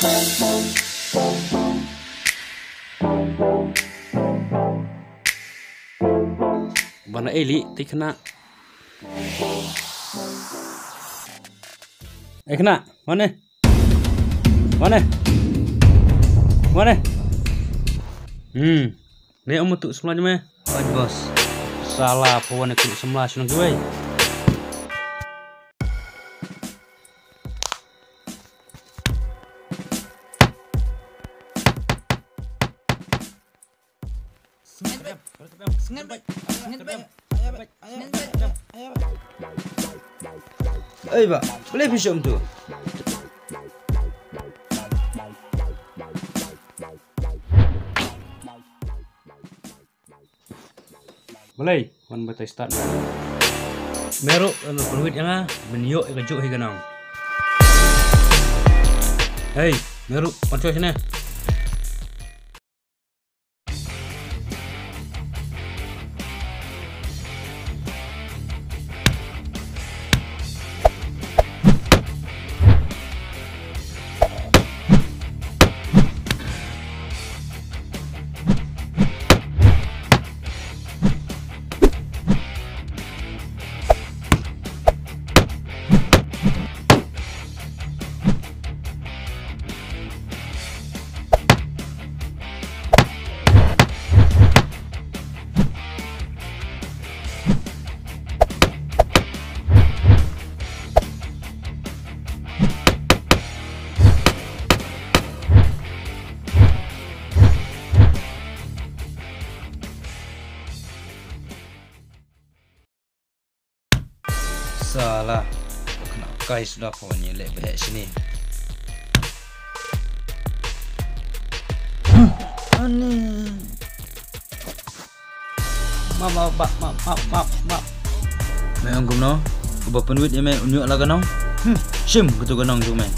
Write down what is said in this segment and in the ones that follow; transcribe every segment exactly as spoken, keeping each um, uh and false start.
Bana eli tikna. Ekna, mane? Mane? Mane? Hmm. Ne amu tu semla me? Oi, bos. Sala, pawan aku semla senang gue. Ei ba, balei phi shong tu? Balei, wan batai start. Meru, em, pynwit ïa nga, men ïoh ïa ka juh hi ka nong. Hei, Meru, pan choi sini. Sala. Kena kai suda pawan ïa leh beh sini. Ani. Map, map, map, map, map, map, map. Me ong kumno? Uba pynwit ïa me un ïoh la ka nong. Hmm. Shim katu ka nong jong me.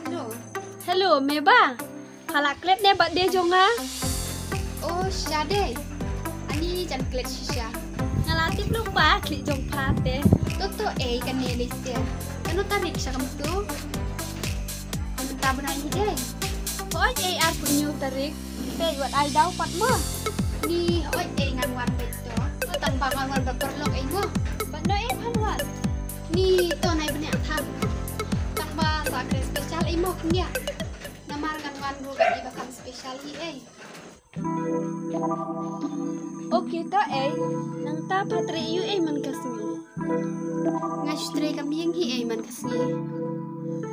Hello. Hello, me ba? Pha la klet ne birthday jong nga? Oh, shisha dei. Ani jan klet shisha. Nga la tip lypa klet jong pha te. To to ei kane lei shisha. Kano tarik sha kumto? Mynta bnai hi dei. Hooid ei arphew hynñiew tarik. Peit wat ai daw pat mo. Ni hooid ei ngan wan beit to. Tang ba ngan wan ba paralok ei mo. Bad no ei phan wan. Ni to nai bniah than. Tang ba sa kren special ei mo khyndiat. Namar ngan wan ruh bad i ba kham special hi ei. Okay to ei. Nangta pha trei ïu ei man ka sngi? Nga shu trei ka miang hi ei man ka sngi.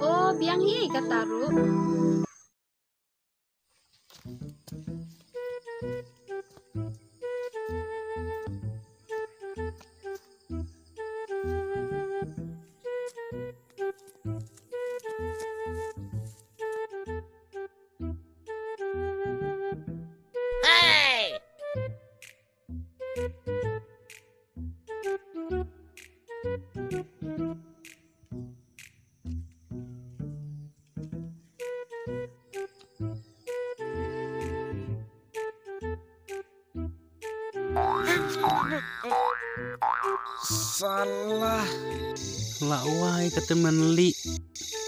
Oh, biang hi ei kata ruh. Salah. La wai kata man li.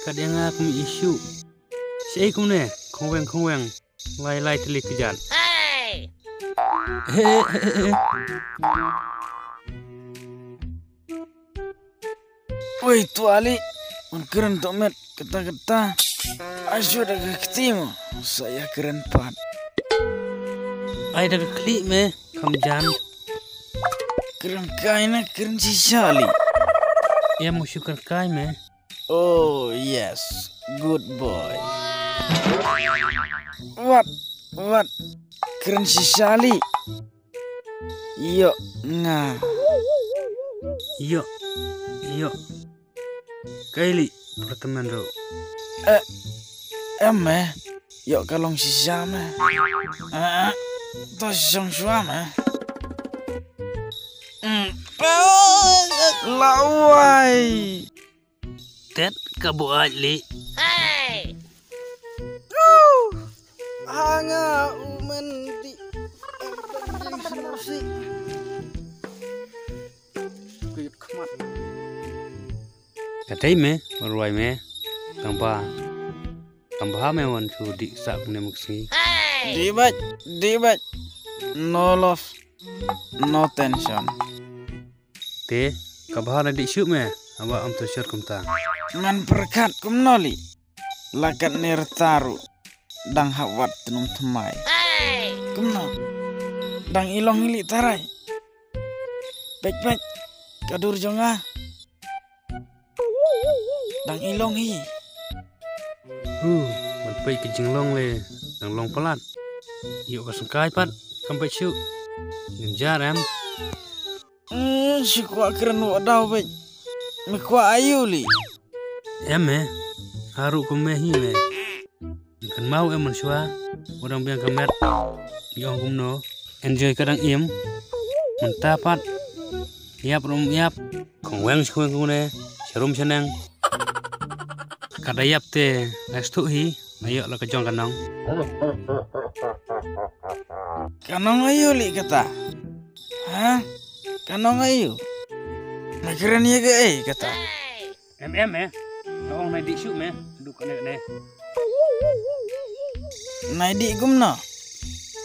Kat ïa nga kum issue. Shaei kumne, khongweng khongweng. Lai lai teli kejat. Hey! He he he. Wei tu ali, un kren to met kata kata. Ajo da ka kti mo, sa ïa kren pat. Ai da ka kli me, kam jan. Kren kai na kren shisha li. Ïa mo shu kren kai me. Oh yes, good boy. Wat, wat, kren shisha li. Ïoh nga. Ïoh, ïoh. Kaili, perteman ro. Eh, em eh. Ïoh ka long shisha me. Eh, to shong shwa me. Hmm. Lawai. Tet ka buaid li. Hanga u men di. Jing smusi. Kuyuk khmat. Ka dei me, warwai me. Tang ba. Tang ba me wan chu di sa kne mak sngi. Di bait, di bait. No love, no tension. Te, ka bha la dih shuh me, haba am tu shur kumta. Man pyrkhat kumno li. La kat ne rta ruh. Dang hap wat tnum thymmai. Kumno. Dang i long hi li tarai. Pek pek. Ka dur jong nga. Dang i long hi. Hu, man pek ka jinglong le. Dang long palat. Ïoh ka sengkai pat. Kam pek shuh. Ngan jar em. Eh, shi kwah kren wadaw beit. Me kwah aïu li? Em me, haru kum me hi me. Kan mau em man shwa, wadang biang ka met. Yong kumno, enjoy ka dang im. Mynta pat, yap rum yap. Kong weng shi kweng kong ne, sharum shaneng. Kada yap te, next tu hi. Ayo la ka jong ka nong. Ka nong aïu li kata? Ha? Ka nong aïu? Na kren ïa ka ei kata? Em em eh. Na ong nai di shu me. Duk kane kane. Nai di kumno?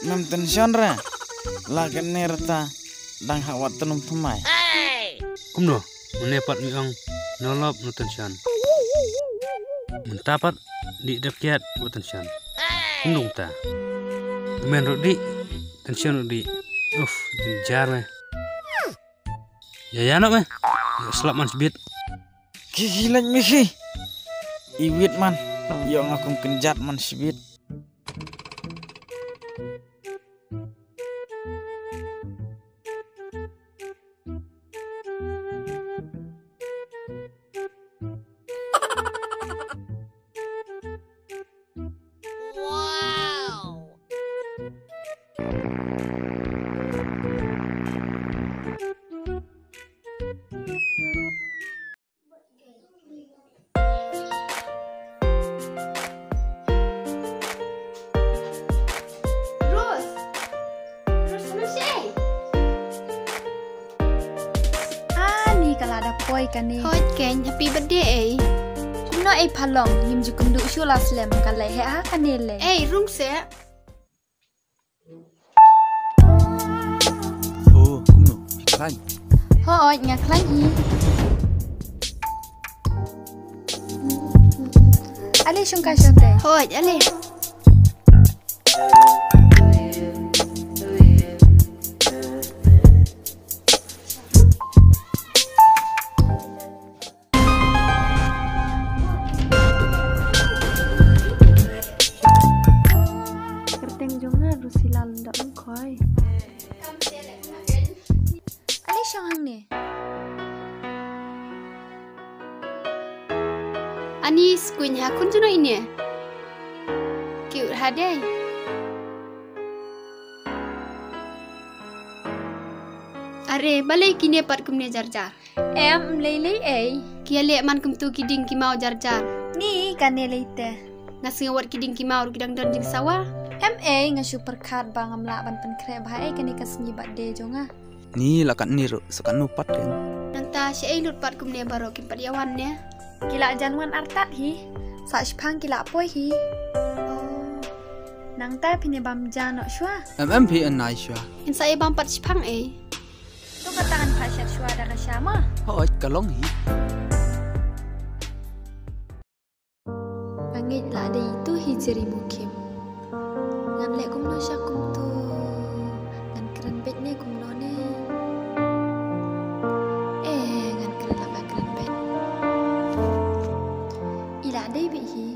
Mem tension re. La kane reta. Dang hawat tenum thymmai. Kumno? Mane pat mi ong no love no tension. Mynta pat di dep kiat wa tension. Kumno mynta? Men ruh di tension ruh di. Uf, jynjar me. Ya ya no me. Ya slap man sbit. Ki ki lek me ki. Iwit man. Yo nga kum kynjat man sbit. Rose. Rose, Rose, ei. Ani ka la da poi kane. Hoi ken, happy birthday ei. Kumno ei phalong, ngim ju kynduh shuh la slem, ka leh ha kane leh. Ei, rung seh. Oh, kumno? Phi khlaiñ? Hooid, nga khlaiñ hi. Ale shong ka shong te. Hooid, ale. Kyrteng jong nga Rosila Lyndoh Lyngkhoi. Ani shong hangne. Ani skuin ha khun juno ine. Cute ha dei. Are, balei kine pat kumne jar jar. Em, lei lei ei. Ki ïaleh man kumtu ki dieng ki maw jar jar. Ni kane lei te. Nga sngew wat ki dieng ki maw ruh ki dang don jingsawa. Em ei, nga shu pyrkhat ba ngam lah ban pynkhreh bha ei kane ka sngi birthday jong nga. Ni la katne ruh sa katno pat ken. Nangta shaei lut pat kumne baroh kim pat ïawan ne. Ki la jan wan artat hi. Sa shipang ki la poi hi. Oh. Nangta phi ne bam ja noh shwa. Em em phi en nai shwa. In sa ei bam pat shipang ei. To kata ngan phah shat shwa da ka sha ma. Hooid ka long hi. Nga ngeit la dei itu hi Jeri Mukhim. Ngan leh kumno sha kumto. Ngan kren beit ne kumno ne. Eh, ngan kren la ba kren beit. I la dei beit hi.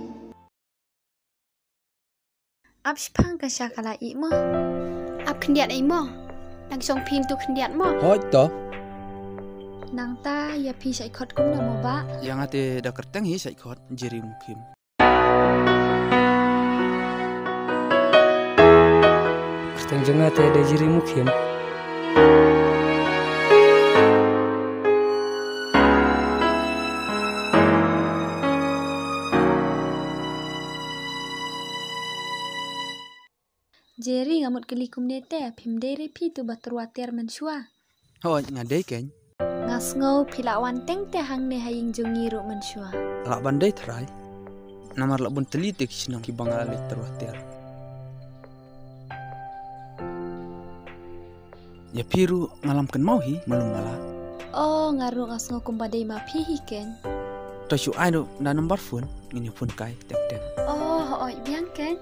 Ap shipang ka sha ka la ih mo. Ap khyndiat ei mo. Nang shong phin tu khyndiat mo. Hooid to. Nangta ïa phi shait khot kumno mo ba. Ïa nga te da kyrteng hi shait khot Jeri Mukhim. Kyrteng jong nga te da Jeri Mukhim. Jerry, nga mut kylli kumne te, phim dei re phi tu ba tyrwa tiar mynshuwa? Hooid, nga dei keiñ. Nga sngew phi la wan teng te hangne ha ïing jong ngi ruh mynshuwa. Lah ban dei trai. Namar lah bun tylli te ki shnong kiba nga la leit tyrwa tiar. Ïa phi ruh nga lam kynmaw hi, malu mala. Oh, nga ruh nga sngew kumba dei ma phi hi keiñ. To shu ai ruh da number phone, ngin ïa phone kai teng teng. Oh, hooid biang keiñ.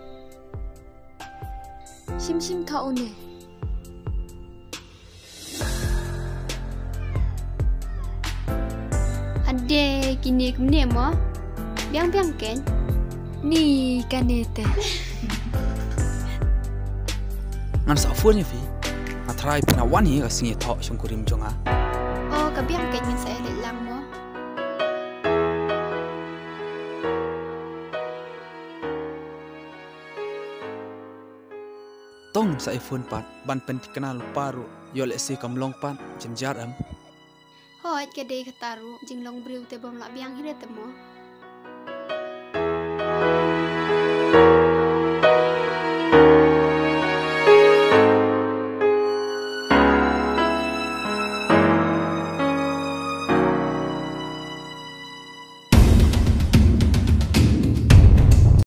Shim shim thoh une. Ade, kine kumne mo. Biang biang keiñ. Ni kane te. Ngan sa phone ïa phi. Nga trai phi na wan hi ka sngi thoh shongkurim jong nga. Oh, ka biang keiñ, ngan sa ïa leit lang mo. Tong sa ïa phone pat ban pynthikna lypa ruh, ïoh lehse kam long pat, jynjar em. Hooid, ka dei kata ruh, jinglong briew te bym lah biang hi re te mo.